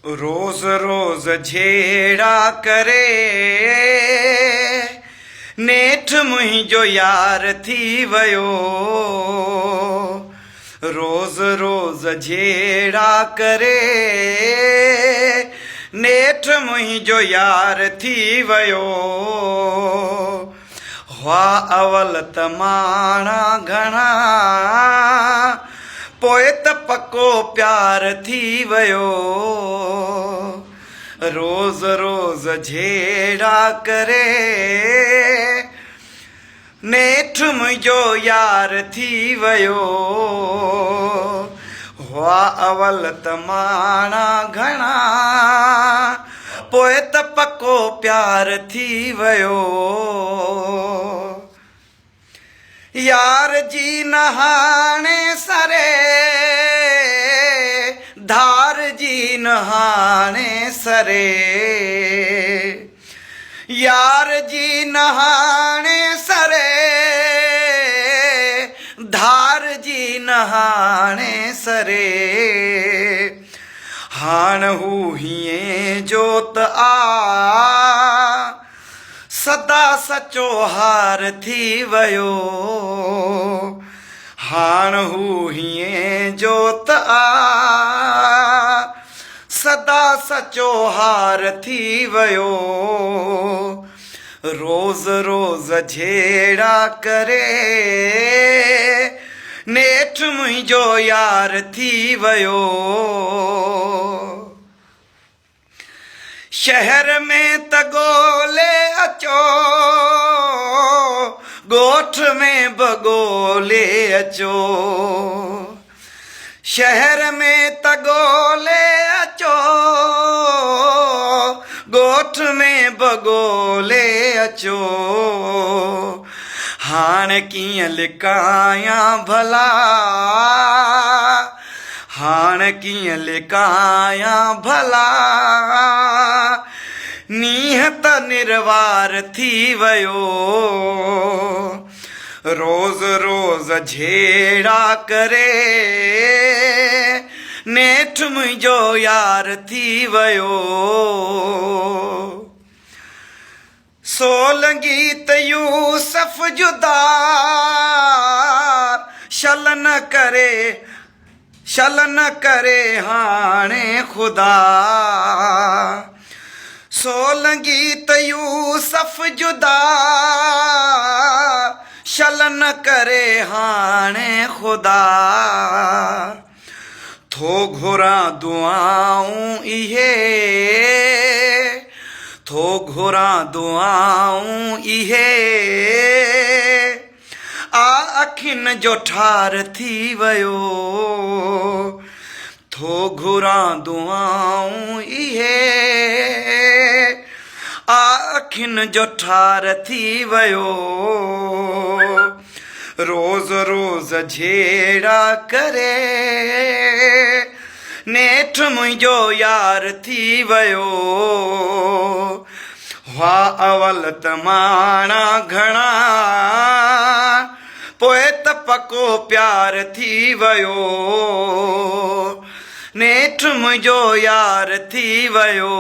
روز روز جهيڙا ڪري نيٺ منهنجو يار ٿي ويو. روز روز جهيڙا ڪري نيٺ منهنجو يار ٿي ويو. هئا اول ته ماڻا گهڻا، پوء ته پڪو پيار ٿي ويو. روز روز جهيڙا ڪري نيٺ منهنجو يار ٿي ويو. هئا اول ته ماڻا گهڻا، پوء ته پڪو پيار ٿي ويو. يار جي نه هاڻي سري، ڌار جي نه هاڻي سري. يار جي نه هاڻي سري، ڌار جي نه هاڻي سري. هاڻ هو هيئين جو ته آ، سدا سچو هار ٿي ويو. هاڻ هو هيئين جو ته آ، سدا سچو هار ٿي ويو. روز روز جهيڙا ڪري نيٺ منهنجو يار ٿي ويو. شهر ۾ ته ڳولي اچو، ڳوٺ ۾ به ڳولي اچو. شهر ۾ ته ڳولي اچو، ڳوٺ ۾ به ڳولي اچو. هاڻ ڪيئن لڪايان ڀلا، هاڻ ڪيئن لڪايان ڀلا. نينهن ته نروار ٿي ويو. روز روز جهيڙا ڪري نيٺ منهنجو يار ٿي ويو. سولنگي ته يوسف جدا شل نه ڪري شل نه ڪري هاڻي خدا. سولنگي ته يوسف جدا شل نه ڪري هاڻي خدا. ٿو گهران دعائون اهي، ٿو گهران دعائون اهي. آ اکين جو ٺار ٿي ويو. ٿو گهران دعائون اهي، آ اکين جو ٺار ٿي ويو. روز روز جهيڙا ڪري نيٺ منهنجو يار ٿي ويو. هئا اول ته ماڻا گهڻا، پوء ته پڪو پيار ٿي ويو. نيٺ منهنجو يار ٿي ويو.